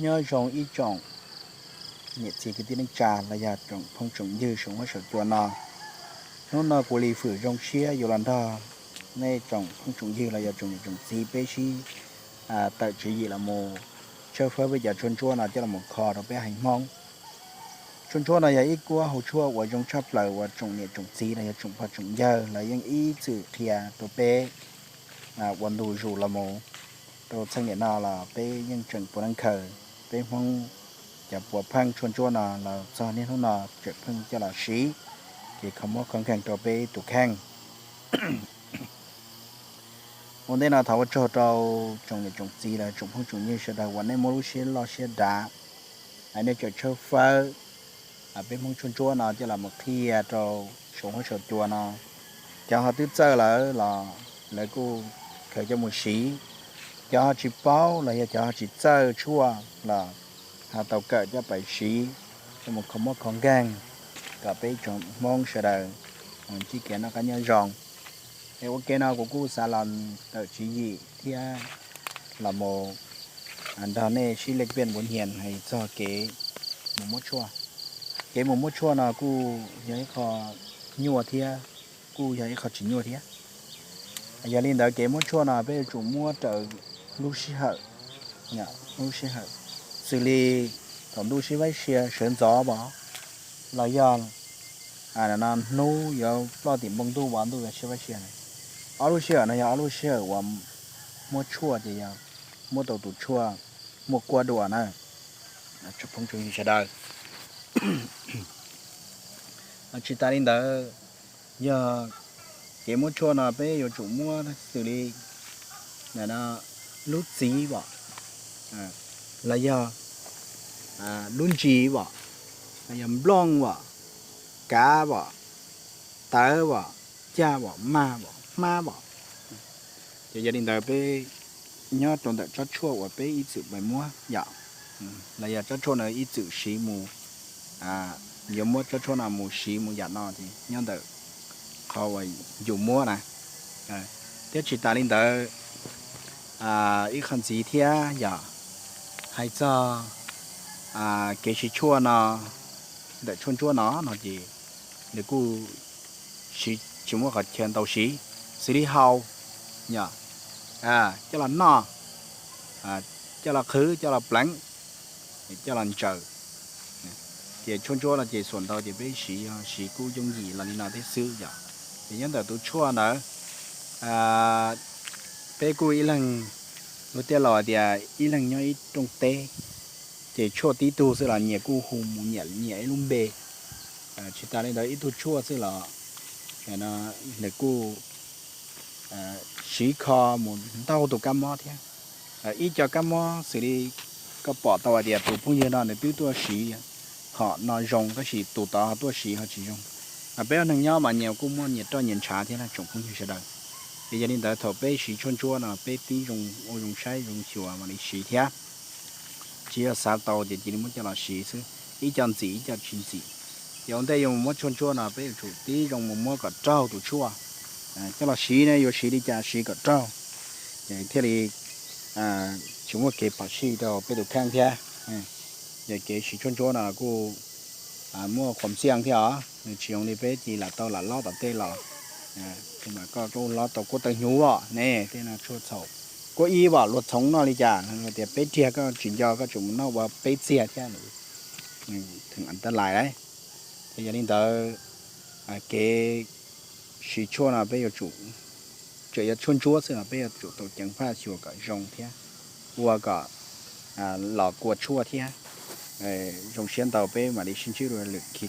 Nyob zoo ib tsoom niam txiv kwv tij neej tsa los yog tsoom phooj tsoom ywg saum huab saum cua no. Hnub no kuv li fwm zoo siab yuav los nrog nej tsoom phooj tsoom ywg los yog tsoom niam tsoom txiv peb sib tawm tswv yim los mus tshawb fawb peb cov tshuaj ntsuab no coj los kho rau peb haiv Hmoob. Tshuaj ntsuab no yog ib kuab hau tshuaj uas zoo tshaj plaws uas tsoom niam tsoom txiv los yog tsoom pog tsoom yawg lawv yeej ib txwm qhia rau peb ua ntu zus los mus rau txheej niam no los peb yeej tseem puav leej khaws peb Hmoob cov puav pheej tshuaj ntsuab no los txog niaj hnub no tseem pheej coj los siv, ces kho muab kho nkeeg rau peb tus kheej. Ua ntej no thov ua tsaug rau tsoom niam tsoom txiv los tsoom phooj tsoom ywg sawv daws uas nej muab lub siab loj siab dav, nej tseem tshawb fawb peb Hmoob tshuaj ntsuab no coj los mus qhia rau saum huab saum cua no. Cov ho twb txawj lawm los lawv kuj khaws coj mus siv, cov ho tsis paub los yog cov ho tsis txawj tshuaj los ho tau kawm coj pais siv, coj mus kho muab kho nkeeg kom peb tsoom Hmoob sawv daws ntsib kev noj qab nyob zoo. Es ua ke no kuv kuj xav los tawm tswv yim thiab los mus nrog nej sib lej piaj npuav nyias hais txog kev mus muab tshuaj. Kev mus muab tshuaj no kuj yog ib qho nyuaj thiab kuj yog ib qho tsis nyuaj thiab. Yog li ntawd kev muab tshuaj no peb yuav tsum muab raws lub sij hawm, lub sij hawm, xws li thaum ntuj sib faib sia sawv ntxov los yog hnub yuav ploj tim npoo ntuj ua ntuj yuav sib faib sia. Ob lub sij hawm no yog ob lub sij hawm uas muab tshuaj ces yog muab tau tus tshuaj muaj kuab dua na, tsoom phooj tsoom ywg sawv daws. Tsis tas li ntawd, yog kev muab tshuaj no peb yuav tsum muab xws li lub txiv vom, los yog lub ntsis vom, los yog nplooj vom, kav vom, tawv vom, caj vom, mag vom, hmab vom. Ces yog li ntawd peb nyob rau ntawm tsob tshuaj uas peb ib txwm pais muab yom, los yog tsob tshuaj no ib txwm siv mus, yuav muab tsob tshuaj no mus siv mus yam no ces nyob ntawm qhov uas yus muab na. Thiab tsis tas li ntawd, ib qho ntxiv thiab yog hais txog kev siv tshuaj no, ntawm tshuaj ntsuab no no ces nws kuj siv tsis muaj qhov chaw ntau siv, xws li hau, coj los noj, coj los qhwv, coj los pleev, coj los ntsaws. Ces tshuaj ntsuab no ces xuam ntau ces peb siv siv kuj yooj yim los li no thiab xwb yom. Ces nyob ntawm tus tshuaj ntawd, peb kuj ib leeg, luag tej laus hais tias ib leeg nyob ib rooj teb, ces tshuaj tib tug xwb los nyias kuj hu mus nyiam nyiam ib lub npe. Tsis tas li ntawd ib tug tshuaj xwb los nws kuj siv kho mus ntau tus kab mob thiab. Ib co kab mob xws li koj pom tau hais tias tus phooj ywg no nws twb tuaj siv hom no zoo tab sis tus tod ho tuaj siv ho tsis zoo. Peb ua neeg nyob mas nyias kuj muaj nyias roj nyias ntshav thiab na tsoom phooj ywg sawv daws. Es yog li ntawd thaum peb siv tshuaj ntsuab no peb tib zoo ua zoo saib zoo xyuas mam li siv thiab. Tsis yog xav tau ces cia li muab coj los siv xwb, ib co ntxim ib co tsis ntxim. Ces ua ntej yuav mus muab tshuaj ntsuab no peb yuav tsum tib zoo mus muab kom raug tus tshuaj. Coj los siv ne yuav siv li cas siv kom raug, ces thiaj li tsis muaj kev phom sij rau peb tus kheej thiab. Ces kev siv tshuaj ntsuab no kuj muaj qhuas xiaj thiab os, nws tsis zoo li peb cia lam tau lam lob tom tej los, koj hlob tau kuab taw hnyuv os ne, tej no tshuaj txhaum, kuab ib vom luag txhoov noj li cas, tias peb riag koj tsis nco koj tseem mus noj ua peb txiag thiab, theem tab lais lauj. Ces yog li ntawd kev siv tshuaj no peb yuav tsum, tseem yog tshuaj ntsuab xwb los peb yuav tsum tau ceev faj xyuas kom zoo thiab, ua kom los kua tshuaj thiab. Zoo siab ntau peb mam li sib ntsib dua lwm khi.